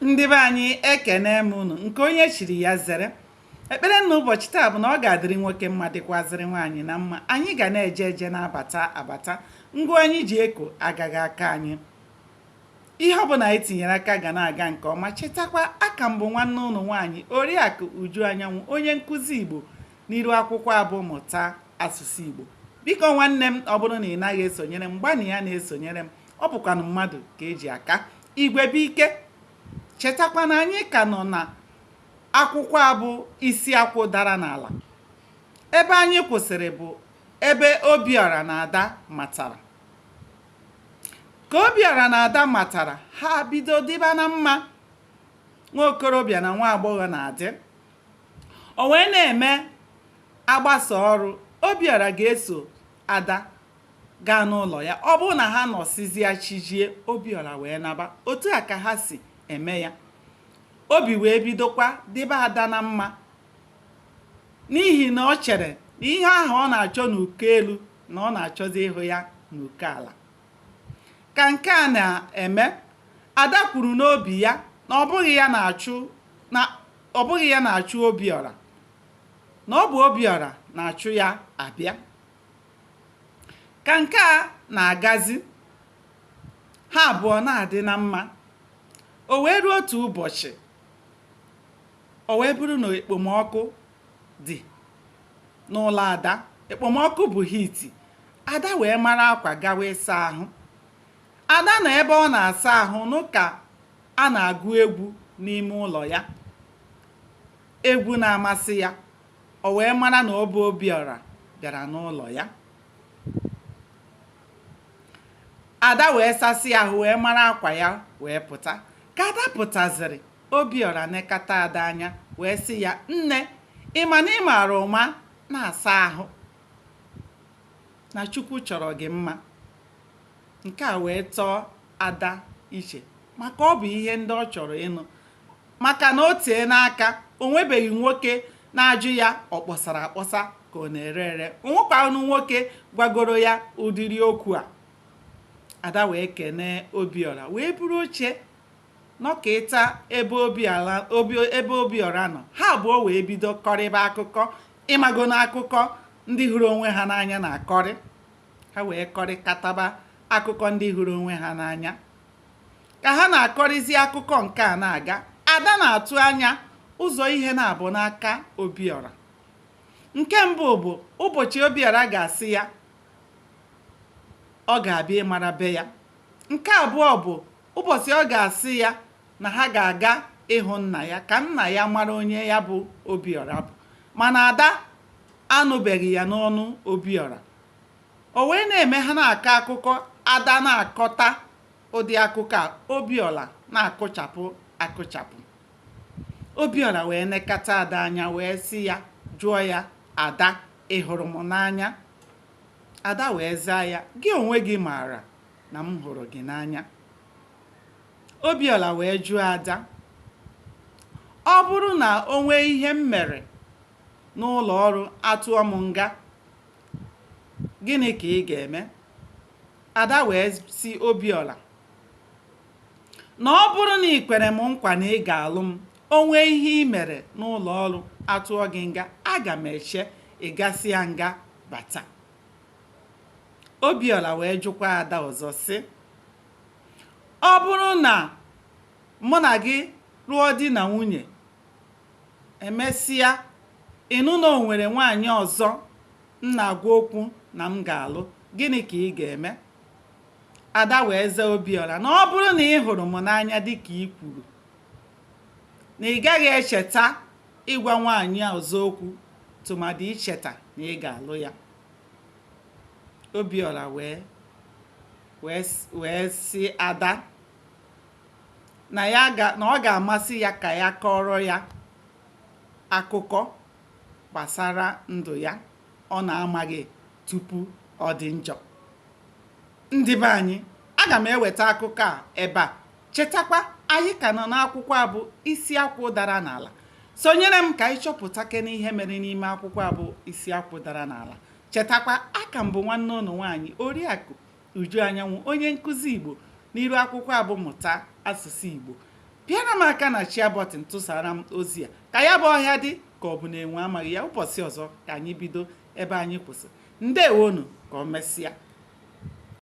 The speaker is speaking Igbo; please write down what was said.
Ndị be anyị, ekene m unu. Nke onye chiri ya zere. Ekpere m n'ụbọchị taa bụ na ọ ga-adịrị nwoke mma, dịkwazịrị nwaanyị na mma. Anyị ga na-eje eje, na-abata abata. Ngụ anyị ji eko agaghị aka anyị. Ihe ọbụla anyị tinyere aka ga na-aga nke ọma. Chetakwa, aka m bụ nwanne ụnụ nwaanyị, Oriakụ Uju Anyanwụ, onye nkụzi Igbo n'iru akwụkwọ a bụ Mụta Asụsụ Igbo. Biko nwanne m, ọ bụrụ na ị naghị esonyere m, gbanịa na-esonyere m. Ọ bụkwanụ mmadụ ka eji aka igwe bụ ike. Chetakwa na anyị ka nọ na akwụkwọ a bụ Isi Akwụ Dara N'ala. Ebe anyị kwụsịrị bụ ebe Obiọra na Ada matara. Ka Obiọra na Ada matara, ha bido dịba na mma. Nwa okorobịa na nwa agbọghọ na-adị. O wee na-eme agbasa ọrụ, Obiọra ga-eso Ada gaa n'ụlọ ya. Ọ bụrụ na ha nọsịzịa chi jie, Obiọra wee naba. Otu a ka ha si eme ya. Obi wee bidokwa dịba Ada na mma, n'ihi na o chere na ihe ahụ ọ na-achọ n'uko elu na ọ na-achọzi ịhụ ya n'uko ala. Ka nke a na-eme, Ada kwuru n'obi ya na ọ bụghị ya na-achụ na ọ bụghị ya na-achụ Obiọra, na ọ bụ Obiọra na-achụ ya abịa. Ka nke a na-agazi, ha abụọ na-adị na mma. O wee ruo otu ụbọchị, o wee bụrụ na ekpomọkụ dị n'ụlọ Ada. Ekpomọkụ bụ heat. Ada wee mara akwa gawa ịsa ahụ. Ada nọ ebe ọ na-asa ahụ nụ ka a na-agụ egwu n'ime ụlọ ya. Egwu na-amasị ya. O wee mara na ọ bụ Obiọra bịara n'ụlọ ya. Ada wee sasịa ahụ, wee mara akwa ya, wee pụta. Ka Ada pụtaziri, Obiọra nekata Ada anya wee sị ya, "Nne, ị ma na ị maara ụma na-asa ahụ, na Chukwu chọrọ gị mma?" Nke a wee tọọ Ada iche, maka ọ bụ ihe ndị ọ chọrọ ịnụ, maka na o tee n'aka o nwebeghị nwoke na-ajụ ya ọ kpọsara akpọsa ka ọ na-ere ere. O nwekwanụ nwoke gwagoro ya ụdịrị okwu a. Ada wee kenee Obiọra, wee buru oche nọkịta ebe Obiọra nọ. Ha abụọ wee bido kọrịba akụkọ. Ị mago na akụkọ ndị hụrụ onwe ha n'anya na-akọrị. Ha wee kọrịkataba akụkọ ndị hụrụ onwe ha n'anya. Ka ha na-akọrịzi akụkọ nke a na-aga, Ada na-atụ anya ụzọ ihe naabọ n'aka Obiọra. Nke mbụ bụ ụbọchị Obiọra ga-asị ya ọ ga-abịa ịmara be ya. Nke abụọ bụ ụbọchị ọ ga-asị ya na ha ga-aga ịhụ nna ya ka nna ya mara onye ya bụ Obiọra bụ. Mana Ada anụbeghị ya n'ọnụ Obiọra. O wee na-eme ha na-akọ akụkọ, Ada na-akọta ụdị akụkọ a, Obiọra na-akụchapụ akụchapụ. Obiọra wee nekata Ada anya wee sị ya, jụọ ya, "Ada, ị hụrụ m n'anya?" Ada wee zaa ya, "Gị onwe gị maara na m hụrụ gị n'anya." Obiọra wee jụọ Ada, "Ọ bụrụ na o nwee ihe m mere n'ụlọ ọrụ atụọ m nga, gịnị ka ị ga-eme?" Ada wee sị Obiọra na ọ bụrụ na ị kwere m nkwa na ị ga-alụ m, o nwee ihe ị mere n'ụlọ ọrụ atụọ gị nga, aga m eche ị gasịa nga bata. Obiọra wee jụkwa Ada ọzọ sị, "Ọ bụrụ na mụ na gị lụọ di na nwunye, emesịa ị nụ na o nwere nwaanyị ọzọ m na-agwa okwu na m ga-alụ, gịnị ka ị ga-eme?" Ada wee zaa Obiọra na ọ bụrụ na ị hụrụ m n'anya dịka ị kwuru, na ị gaghị echeta ịgwa nwaanyị ọzọ okwu, tụmadị icheta na ị ga-alụ ya. Obiọra wee sị Ada na ya na ọ ga-amasị ya ka ya kọrọ ya akụkọ gbasara ndụ ya ọ na-amaghị tupu ọ dị njọ. Ndị be anyị, aga m eweta akụkọ a ebe a. Chetakwa, anyị ka nọ n'akwụkwọ a bụ Isi Akwụ Dara N'ala. Sonyere m ka anyị chọpụtakene ihe mere n'ime akwụkwọ a bụ Isi Akwụ Dara N'ala. Chetakwa, aka m bụ nwanne ụnụ nwaanyị, Oriakụ Uju Anyanwụ, onye nkụzi Igbo n'iru akwụkwọ a bụ Mụta Asụsụ Igbo. Pịara m aka na share button, tụsara m ozi a ka ya bụ ọhịa dị ka ọ bụ na enwe amaghị ya. Ụbọchị ọzọ ka anyị bido ebe anyị kwụsị. Ndewonu, ka ọ mesịa.